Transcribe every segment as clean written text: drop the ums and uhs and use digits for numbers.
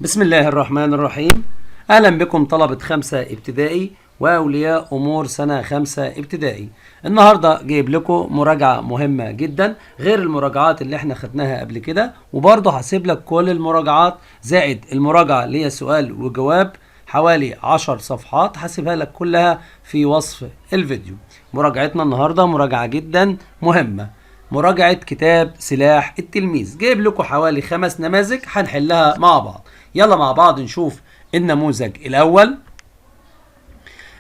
بسم الله الرحمن الرحيم. أهلا بكم طلبة 5 ابتدائي وأولياء أمور سنة 5 ابتدائي. النهاردة جايب لكم مراجعة مهمة جدا غير المراجعات اللي احنا خدناها قبل كده، وبرضه هسيب لك كل المراجعات زائد المراجعة اللي هي سؤال وجواب حوالي 10 صفحات، هسيبها لك كلها في وصف الفيديو. مراجعتنا النهاردة مراجعة جدا مهمة، مراجعة كتاب سلاح التلميذ. جايب لكم حوالي 5 نماذج هنحلها مع بعض. يلا مع بعض نشوف النموذج الأول.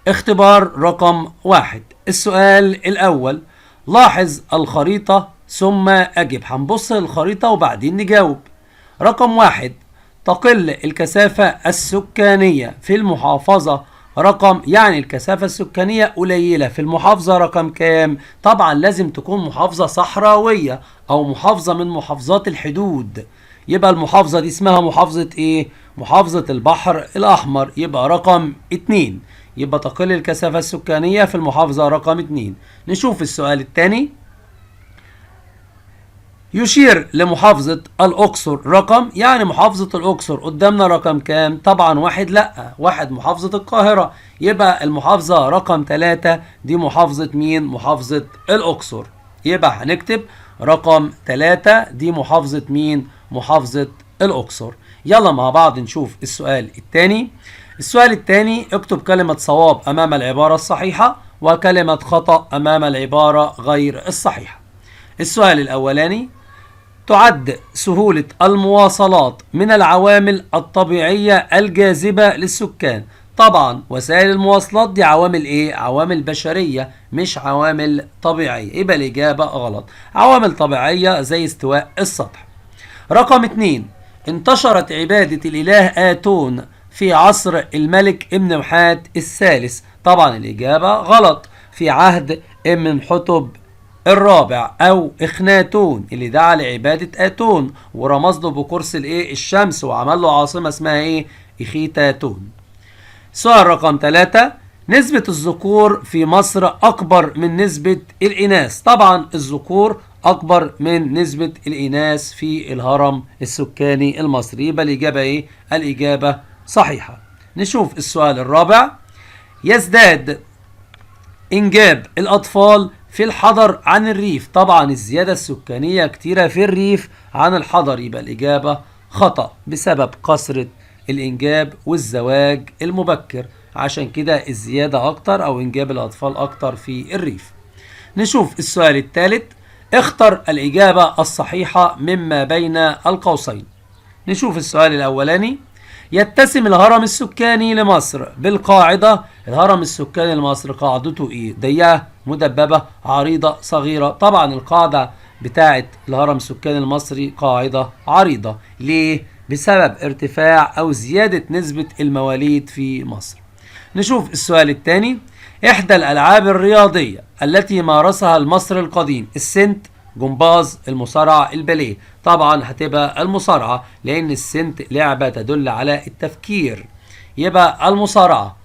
اختبار رقم 1. السؤال الأول: لاحظ الخريطة ثم أجب. هنبص للخريطة وبعدين نجاوب. رقم 1: تقل الكثافة السكانية في المحافظة رقم، يعني الكثافة السكانية قليلة في المحافظة رقم كام؟ طبعا لازم تكون محافظة صحراوية أو محافظة من محافظات الحدود، يبقى المحافظة دي اسمها محافظة ايه؟ محافظة البحر الأحمر، يبقى رقم 2. يبقى تقل الكثافة السكانية في المحافظة رقم 2. نشوف السؤال الثاني. يشير لمحافظة الأقصر رقم، يعني محافظة الأقصر قدامنا رقم كام؟ طبعا 1، لأ 1 محافظة القاهرة، يبقى المحافظة رقم 3 دي محافظة مين؟ محافظة الأقصر. يبقى هنكتب رقم 3 دي محافظة مين؟ محافظة الأقصر. يلا مع بعض نشوف السؤال الثاني. السؤال الثاني: اكتب كلمة صواب أمام العبارة الصحيحة وكلمة خطأ أمام العبارة غير الصحيحة. السؤال الأولاني: تعد سهولة المواصلات من العوامل الطبيعية الجاذبة للسكان. طبعا وسائل المواصلات دي عوامل ايه؟ عوامل بشرية مش عوامل طبيعية، يبقى الإجابة غلط. عوامل طبيعية زي استواء السطح. رقم 2: انتشرت عبادة الإله آتون في عصر الملك امنمحات الثالث. طبعا الإجابة غلط، في عهد امنحتب الرابع أو إخناتون اللي دعا لعبادة آتون ورمز له بقرص الإيه؟ الشمس، وعمل له عاصمة اسمها إيه؟ إخيتاتون. سؤال رقم 3: نسبة الذكور في مصر أكبر من نسبة الإناث. طبعا الذكور أكبر من نسبة الإناث في الهرم السكاني المصري، يبقى الإجابة إيه؟ الإجابة صحيحة. نشوف السؤال الرابع: يزداد إنجاب الأطفال في الحضر عن الريف. طبعا الزيادة السكانية كتيرة في الريف عن الحضر، يبقى الإجابة خطأ بسبب كثرة الإنجاب والزواج المبكر، عشان كده الزيادة أكتر أو إنجاب الأطفال أكتر في الريف. نشوف السؤال الثالث: اختر الإجابة الصحيحة مما بين القوسين. نشوف السؤال الأولاني: يتسم الهرم السكاني لمصر بالقاعدة. الهرم السكاني لمصر قاعدته ايه؟ ضيقة، مدببة، عريضة، صغيرة. طبعا القاعدة بتاعة الهرم السكاني المصري قاعدة عريضة. ليه؟ بسبب ارتفاع او زيادة نسبة المواليد في مصر. نشوف السؤال الثاني: احدى الالعاب الرياضية التي مارسها المصري القديم: السنت، جمباز، المصارعة، الباليه. طبعا هتبقى المصارعة، لأن السنت لعبة تدل على التفكير، يبقى المصارعة.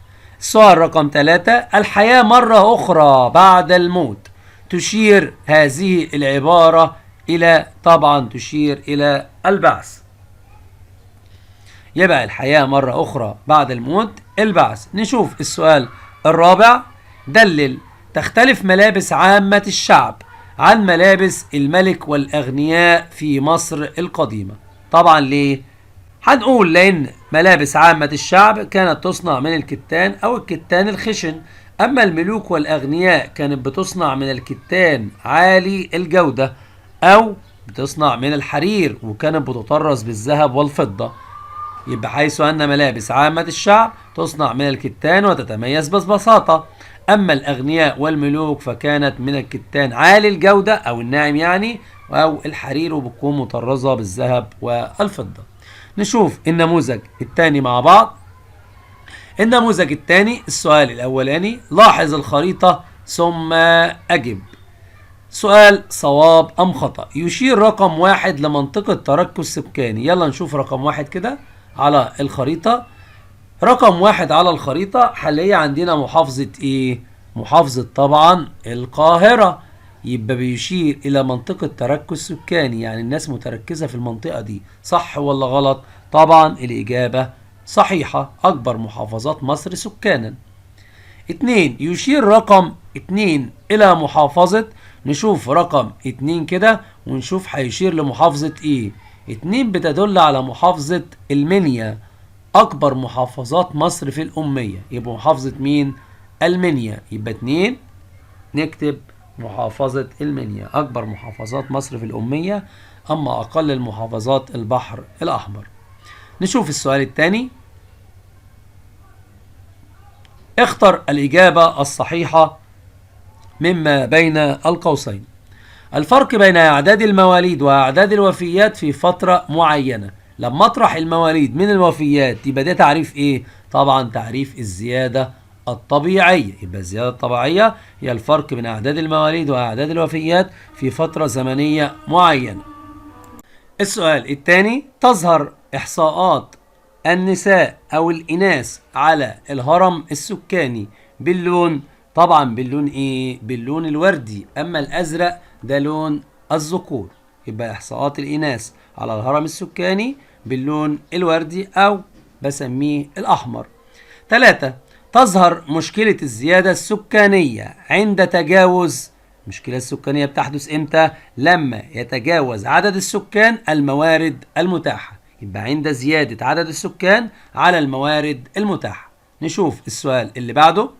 السؤال رقم 3: الحياة مرة أخرى بعد الموت، تشير هذه العبارة إلى، طبعا تشير إلى البعث، يبقى الحياة مرة أخرى بعد الموت البعث. نشوف السؤال الرابع: دلل. تختلف ملابس عامة الشعب عن ملابس الملك والأغنياء في مصر القديمة. طبعا ليه؟ هنقول لأن ملابس عامة الشعب كانت تصنع من الكتان أو الكتان الخشن، أما الملوك والأغنياء كانت بتصنع من الكتان عالي الجودة أو بتصنع من الحرير، وكانت بتطرز بالذهب والفضة. يبقى حيث أن ملابس عامة الشعب تصنع من الكتان وتتميز ببساطة، أما الأغنياء والملوك فكانت من الكتان عالي الجودة أو الناعم يعني أو الحرير، وبتكون مطرزة بالذهب والفضة. نشوف النموذج الثاني مع بعض. النموذج الثاني، السؤال الأولاني: لاحظ الخريطة ثم أجب. سؤال صواب أم خطأ. يشير رقم 1 لمنطقة تركز سكاني. يلا نشوف رقم 1 كده على الخريطة. رقم 1 على الخريطة حاليا عندنا محافظة ايه؟ محافظة طبعا القاهرة، يبقى بيشير إلى منطقة تركز سكاني، يعني الناس متركزة في المنطقة دي. صح ولا غلط؟ طبعا الإجابة صحيحة، أكبر محافظات مصر سكانا. 2 يشير رقم 2 إلى محافظة، نشوف رقم 2 كده ونشوف هيشير لمحافظة إيه. 2 بتدل على محافظة المنيا، أكبر محافظات مصر في الأمية، يبقى محافظة مين؟ المنيا. يبقى 2 نكتب محافظة المنيا، أكبر محافظات مصر في الأمية، أما أقل المحافظات البحر الأحمر. نشوف السؤال الثاني. اختر الإجابة الصحيحة مما بين القوسين. الفرق بين أعداد المواليد وأعداد الوفيات في فترة معينة. لما أطرح المواليد من الوفيات يبقى ده تعريف إيه؟ طبعا تعريف الزيادة الطبيعية. يبقى الزيادة الطبيعية هي الفرق بين أعداد المواليد وأعداد الوفيات في فترة زمنية معينة. السؤال الثاني، تظهر إحصاءات النساء أو الإناث على الهرم السكاني باللون، طبعا باللون إيه؟ باللون الوردي، أما الأزرق ده لون الذكور. يبقى إحصاءات الإناث على الهرم السكاني باللون الوردي أو بسميه الأحمر. 3 تظهر مشكلة الزيادة السكانية عند تجاوز، المشكلة السكانية بتحدث إمتى؟ لما يتجاوز عدد السكان الموارد المتاحة، يبقى عند زيادة عدد السكان على الموارد المتاحة. نشوف السؤال اللي بعده.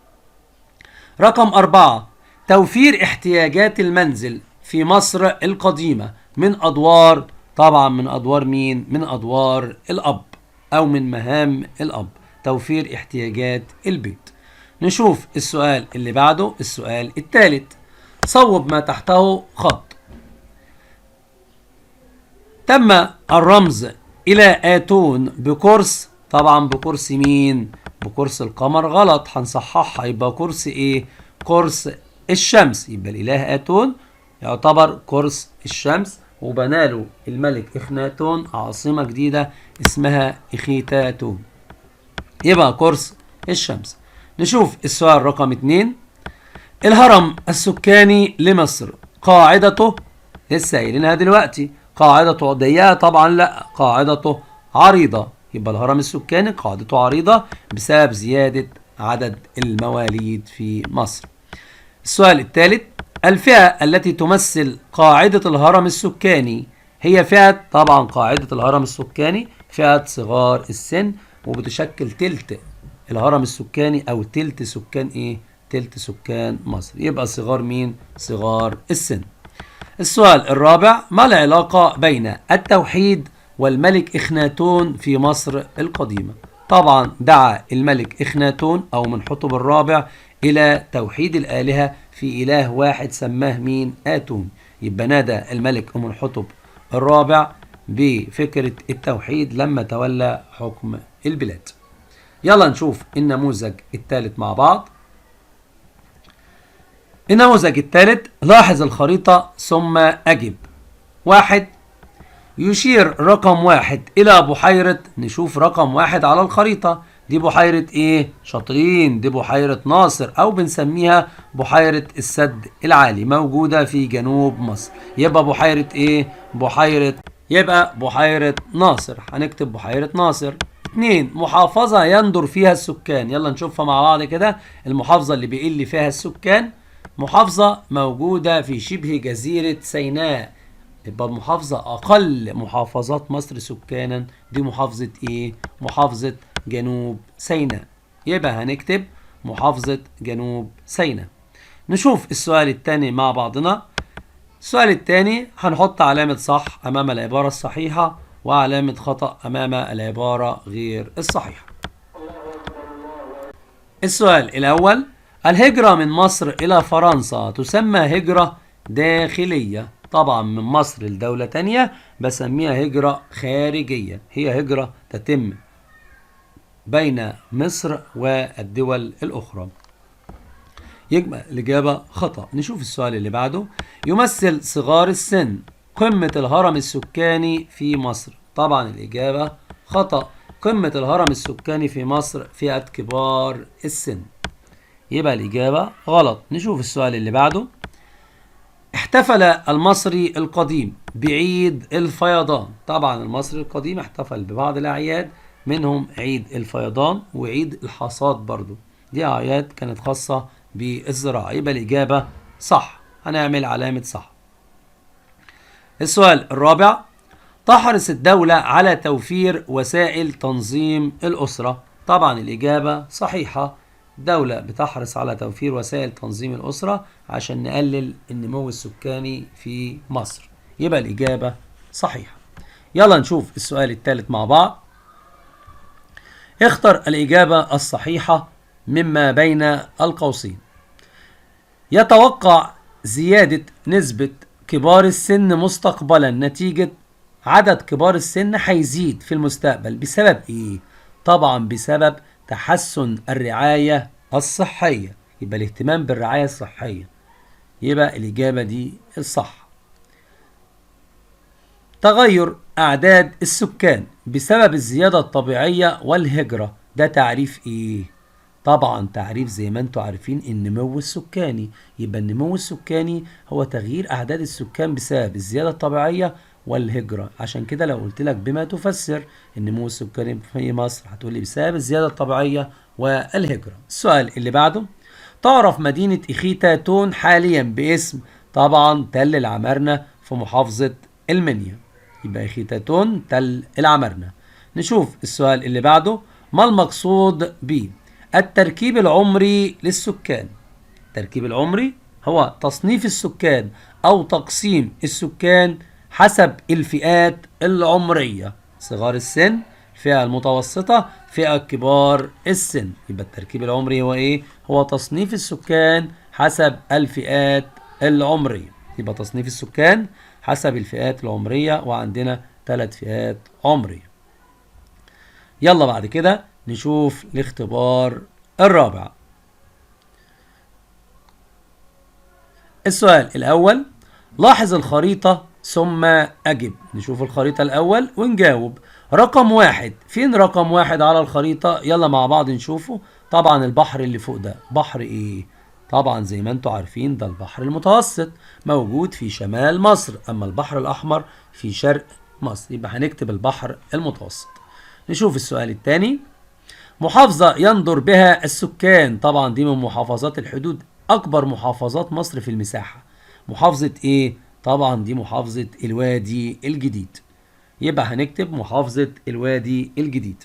رقم 4 توفير احتياجات المنزل في مصر القديمة من أدوار، طبعا من أدوار مين؟ من أدوار الأب أو من مهام الأب، توفير احتياجات البيت. نشوف السؤال اللي بعده، السؤال الثالث. صوب ما تحته خط. تم الرمز إلى آتون بقرص، طبعا بقرص مين؟ بقرص القمر، غلط، هنصححها، يبقى قرص إيه؟ قرص الشمس. يبقى الإله آتون يعتبر قرص الشمس، وبناله الملك إخناتون عاصمة جديدة اسمها إخيتاتون، يبقى قرص الشمس. نشوف السؤال رقم 2. الهرم السكاني لمصر قاعدته، لسه قايلينها دلوقتي، قاعدته ضيقة؟ طبعا لا، قاعدته عريضة. يبقى الهرم السكاني قاعدته عريضة بسبب زيادة عدد المواليد في مصر. السؤال الثالث، الفئة التي تمثل قاعدة الهرم السكاني هي فئة، طبعا قاعدة الهرم السكاني فئة صغار السن، وبتشكل تلت الهرم السكاني أو تلت سكان إيه؟ تلت سكان مصر. يبقى صغار مين؟ صغار السن. السؤال الرابع، ما العلاقة بين التوحيد والملك إخناتون في مصر القديمة؟ طبعا دعا الملك إخناتون أو منحتب الرابع إلى توحيد الآلهة في إله واحد سماه مين؟ آتون. يبقى نادى الملك أمنحتب الرابع بفكرة التوحيد لما تولى حكم البلاد. يلا نشوف النموذج الثالث مع بعض. النموذج الثالث، لاحظ الخريطة ثم أجب. 1 يشير رقم 1 إلى بحيرة، نشوف رقم 1 على الخريطة، دي بحيرة إيه؟ شاطرين، دي بحيرة ناصر أو بنسميها بحيرة السد العالي، موجودة في جنوب مصر. يبقى بحيرة إيه؟ بحيرة، يبقى بحيرة ناصر، هنكتب بحيرة ناصر. 2 محافظة يندر فيها السكان، يلا نشوفها مع بعض كده. المحافظة اللي بيقل فيها السكان محافظة موجودة في شبه جزيرة سيناء، يبقى المحافظة أقل محافظات مصر سكانا دي محافظة إيه؟ محافظة جنوب سيناء. يبقى هنكتب محافظة جنوب سيناء. نشوف السؤال الثاني مع بعضنا. السؤال الثاني هنحط علامة صح أمام العبارة الصحيحة وعلامة خطأ أمام العبارة غير الصحيحة. السؤال الأول، الهجرة من مصر إلى فرنسا تسمى هجرة داخلية. طبعا من مصر لدولة تانية بسميها هجرة خارجية، هي هجرة تتم بين مصر والدول الأخرى. يبقى الإجابة خطأ. نشوف السؤال اللي بعده. يمثل صغار السن قمة الهرم السكاني في مصر. طبعا الإجابة خطأ. قمة الهرم السكاني في مصر فئة كبار السن، يبقى الإجابة غلط. نشوف السؤال اللي بعده. احتفل المصري القديم بعيد الفيضان. طبعا المصري القديم احتفل ببعض الأعياد، منهم عيد الفيضان وعيد الحصاد برضو، دي أعياد كانت خاصة بالزراعة. يبقى الإجابة صح، هنعمل علامة صح. السؤال الرابع: تحرص الدولة على توفير وسائل تنظيم الأسرة. طبعا الإجابة صحيحة، الدولة بتحرص على توفير وسائل تنظيم الأسرة عشان نقلل النمو السكاني في مصر. يبقى الإجابة صحيحة. يلا نشوف السؤال الثالث مع بعض. اختر الإجابة الصحيحة مما بين القوسين. يتوقع زيادة نسبة كبار السن مستقبلا نتيجة عدد كبار السن هيزيد في المستقبل بسبب ايه؟ طبعا بسبب تحسن الرعاية الصحية، يبقى الاهتمام بالرعاية الصحية. يبقى الإجابة دي الصح. تغير أعداد السكان بسبب الزيادة الطبيعية والهجرة، ده تعريف ايه؟ طبعا تعريف زي ما انتم عارفين النمو السكاني. يبقى النمو السكاني هو تغيير أعداد السكان بسبب الزيادة الطبيعية والهجرة. عشان كده لو قلت لك بما تفسر النمو السكاني في مصر هتقول لي بسبب الزيادة الطبيعية والهجرة. السؤال اللي بعده: تعرف مدينة إخيتاتون حاليا باسم؟ طبعا تل العمارنة في محافظة المنيا. يبقى إخيتاتون تل العمارنة. نشوف السؤال اللي بعده: ما المقصود ب التركيب العمري للسكان؟ التركيب العمري هو تصنيف السكان أو تقسيم السكان حسب الفئات العمرية، صغار السن، الفئة المتوسطة، فئة كبار السن. يبقى التركيب العمري هو إيه؟ هو تصنيف السكان حسب الفئات العمرية. يبقى تصنيف السكان حسب الفئات العمرية، وعندنا 3 فئات عمرية. يلا بعد كده نشوف الاختبار الرابع. السؤال الأول: لاحظ الخريطة ثم أجب. نشوف الخريطة الأول ونجاوب. رقم 1، فين رقم 1 على الخريطة؟ يلا مع بعض نشوفه. طبعا البحر اللي فوق ده بحر إيه؟ طبعا زي ما انتم عارفين ده البحر المتوسط، موجود في شمال مصر، أما البحر الأحمر في شرق مصر. يبقى هنكتب البحر المتوسط. نشوف السؤال الثاني: محافظة يندر بها السكان. طبعا دي من محافظات الحدود، أكبر محافظات مصر في المساحة. محافظة إيه؟ طبعا دي محافظة الوادي الجديد. يبقى هنكتب محافظة الوادي الجديد.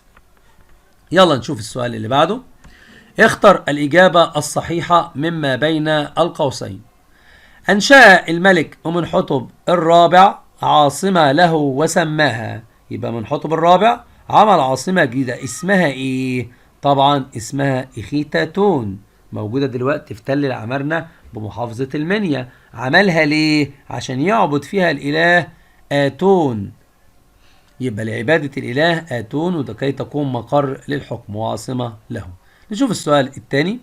يلا نشوف السؤال اللي بعده: اختر الإجابة الصحيحة مما بين القوسين. أنشأ الملك أمنحتب الرابع عاصمة له وسماها. يبقى أمنحتب الرابع عمل عاصمة جديدة اسمها إيه؟ طبعا اسمها إخيتاتون، موجودة دلوقتي في تل العمارنة بمحافظة المنيا. عملها ليه؟ عشان يعبد فيها الإله آتون. يبقى لعبادة الإله آتون، وده كي تكون مقر للحكم وعاصمة له. نشوف السؤال الثاني: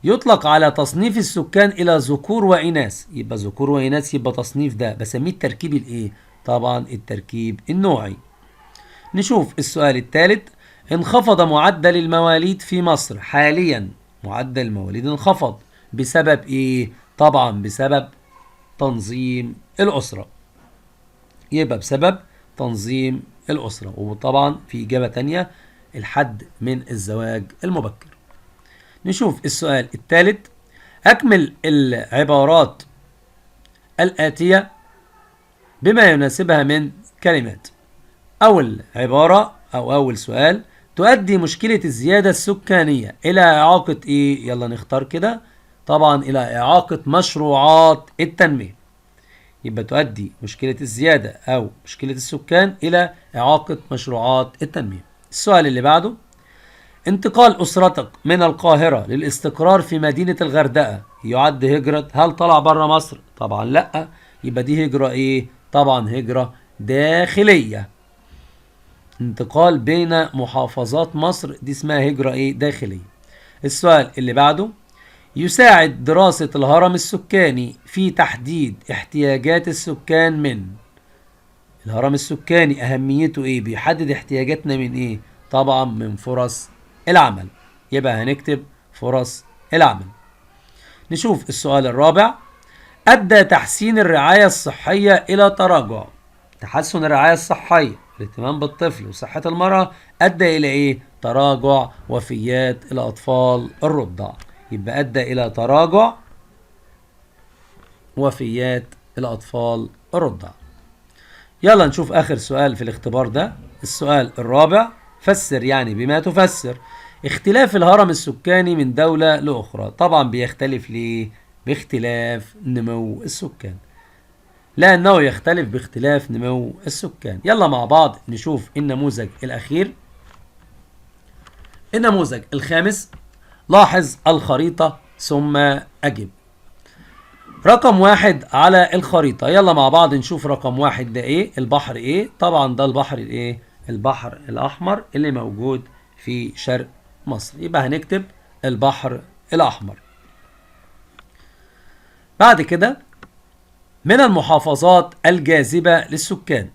يطلق على تصنيف السكان إلى ذكور وإناث. يبقى ذكور وإناث، يبقى تصنيف ده بسميه التركيب الإيه؟ طبعا التركيب النوعي. نشوف السؤال الثالث: انخفض معدل المواليد في مصر حاليا. معدل المواليد انخفض بسبب إيه؟ طبعا بسبب تنظيم الأسرة. يبقى بسبب تنظيم الأسرة، وطبعا في إجابة تانية الحد من الزواج المبكر. نشوف السؤال الثالث: أكمل العبارات الآتية بما يناسبها من كلمات. أول عبارة أو أول سؤال: تؤدي مشكلة الزيادة السكانية إلى إعاقة إيه؟ يلا نختار كده. طبعا إلى إعاقة مشروعات التنمية. يبقى تؤدي مشكلة الزيادة أو مشكلة السكان إلى إعاقة مشروعات التنمية. السؤال اللي بعده: انتقال أسرتك من القاهرة للاستقرار في مدينة الغردقة يعد هجرة. هل طلع بره مصر؟ طبعا لأ. يبقى دي هجرة إيه؟ طبعا هجرة داخلية. انتقال بين محافظات مصر دي اسمها هجرة إيه؟ داخلية. السؤال اللي بعده: يساعد دراسة الهرم السكاني في تحديد احتياجات السكان من. الهرم السكاني أهميته إيه؟ بيحدد احتياجاتنا من إيه؟ طبعا من فرص العمل. يبقى هنكتب فرص العمل. نشوف السؤال الرابع: أدى تحسين الرعاية الصحية إلى تراجع. تحسن الرعاية الصحية، الاهتمام بالطفل وصحة المرأة، أدى إلى إيه؟ تراجع وفيات الأطفال الرضع. يبقى أدى إلى تراجع وفيات الأطفال الرضع. يلا نشوف آخر سؤال في الاختبار ده، السؤال الرابع. فسر يعني بما تفسر اختلاف الهرم السكاني من دولة لأخرى. طبعا بيختلف ليه؟ باختلاف نمو السكان، لأنه يختلف باختلاف نمو السكان. يلا مع بعض نشوف النموذج الأخير، النموذج الخامس. لاحظ الخريطة ثم أجب. رقم 1 على الخريطة، يلا مع بعض نشوف رقم 1 ده ايه؟ البحر ايه؟ طبعا ده البحر الايه؟ البحر الأحمر اللي موجود في شرق مصر، يبقى هنكتب البحر الأحمر. بعد كده من المحافظات الجاذبة للسكان.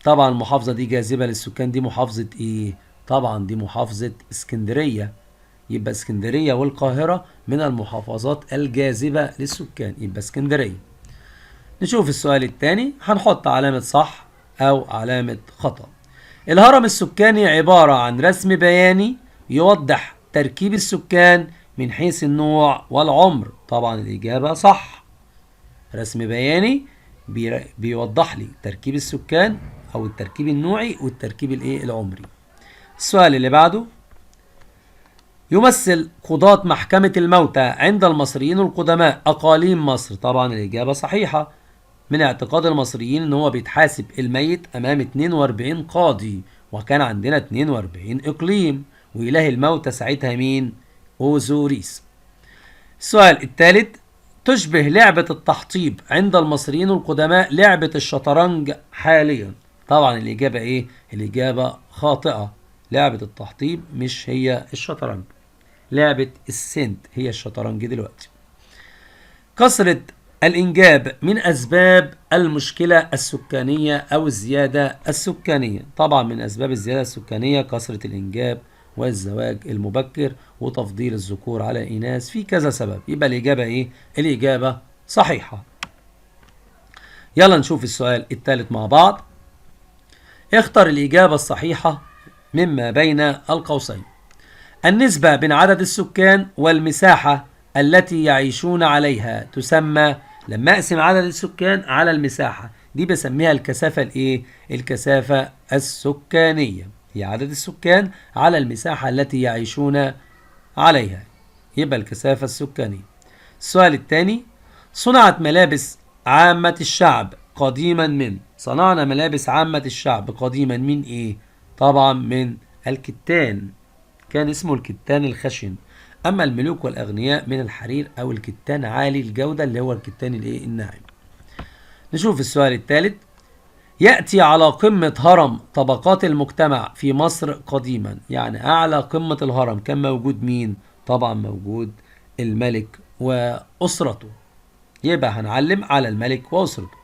طبعا المحافظة دي جاذبة للسكان، دي محافظة ايه؟ طبعا دي محافظة اسكندرية. يبقى اسكندرية والقاهرة من المحافظات الجاذبة للسكان، يبقى اسكندرية. نشوف السؤال الثاني، هنحط علامة صح أو علامة خطأ. الهرم السكاني عبارة عن رسم بياني يوضح تركيب السكان من حيث النوع والعمر. طبعا الإجابة صح. رسم بياني بيوضح لي تركيب السكان أو التركيب النوعي والتركيب الإيه؟ العمري. السؤال اللي بعده، يمثل قضاة محكمة الموتى عند المصريين القدماء أقاليم مصر. طبعا الإجابة صحيحة. من اعتقاد المصريين إن هو بيتحاسب الميت أمام 42 قاضي، وكان عندنا 42 إقليم، وإله الموتى ساعتها مين؟ أوزوريس. السؤال الثالث، تشبه لعبة التحطيب عند المصريين القدماء لعبة الشطرنج حاليا. طبعا الإجابة إيه؟ الإجابة خاطئة. لعبة التحطيب مش هي الشطرنج، لعبة السنت هي الشطرنج دلوقتي. كثرة الإنجاب من أسباب المشكلة السكانية أو الزيادة السكانية. طبعا من أسباب الزيادة السكانية كثرة الإنجاب والزواج المبكر وتفضيل الذكور على الإناث، في كذا سبب. يبقى الإجابة إيه؟ الإجابة صحيحة. يلا نشوف السؤال الثالث مع بعض. اختر الإجابة الصحيحة مما بين القوسين. النسبة بين عدد السكان والمساحة التي يعيشون عليها تسمى، لما أقسم عدد السكان على المساحة دي بسميها الكثافة الإيه؟ الكثافة السكانية، هي عدد السكان على المساحة التي يعيشون عليها، يبقى الكثافة السكانية. السؤال الثاني، صنعت ملابس عامة الشعب قديما من، صنعنا ملابس عامة الشعب قديما من إيه؟ طبعا من الكتان، كان اسمه الكتان الخشن. أما الملوك والأغنياء من الحرير أو الكتان عالي الجودة اللي هو الكتان الإيه؟ الناعم. نشوف السؤال الثالث، يأتي على قمة هرم طبقات المجتمع في مصر قديما، يعني أعلى قمة الهرم كان موجود مين؟ طبعا موجود الملك وأسرته، يبقى هنعلم على الملك وأسرته.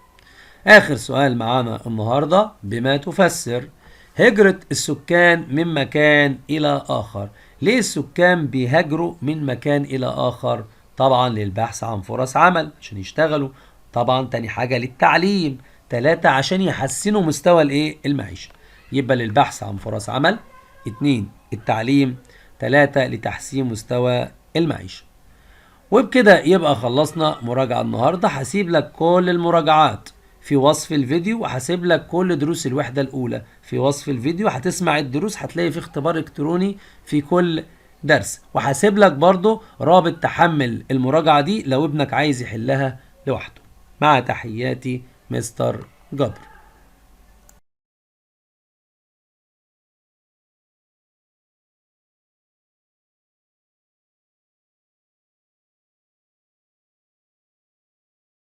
آخر سؤال معانا النهاردة، بما تفسر هجرة السكان من مكان إلى آخر. ليه السكان بيهاجروا من مكان إلى آخر؟ طبعا للبحث عن فرص عمل عشان يشتغلوا، طبعا تاني حاجة للتعليم، 3 عشان يحسنوا مستوى الايه؟ المعيشة. يبقى للبحث عن فرص عمل، 2 التعليم، 3 لتحسين مستوى المعيشة. وبكده يبقى خلصنا مراجعة النهاردة. هسيب لك كل المراجعات في وصف الفيديو، وهسيب لك كل دروس الوحدة الأولى في وصف الفيديو. هتسمع الدروس، هتلاقي في اختبار إلكتروني في كل درس، وهسيب لك برضو رابط تحمل المراجعة دي لو ابنك عايز يحلها لوحده. مع تحياتي مستر جبر.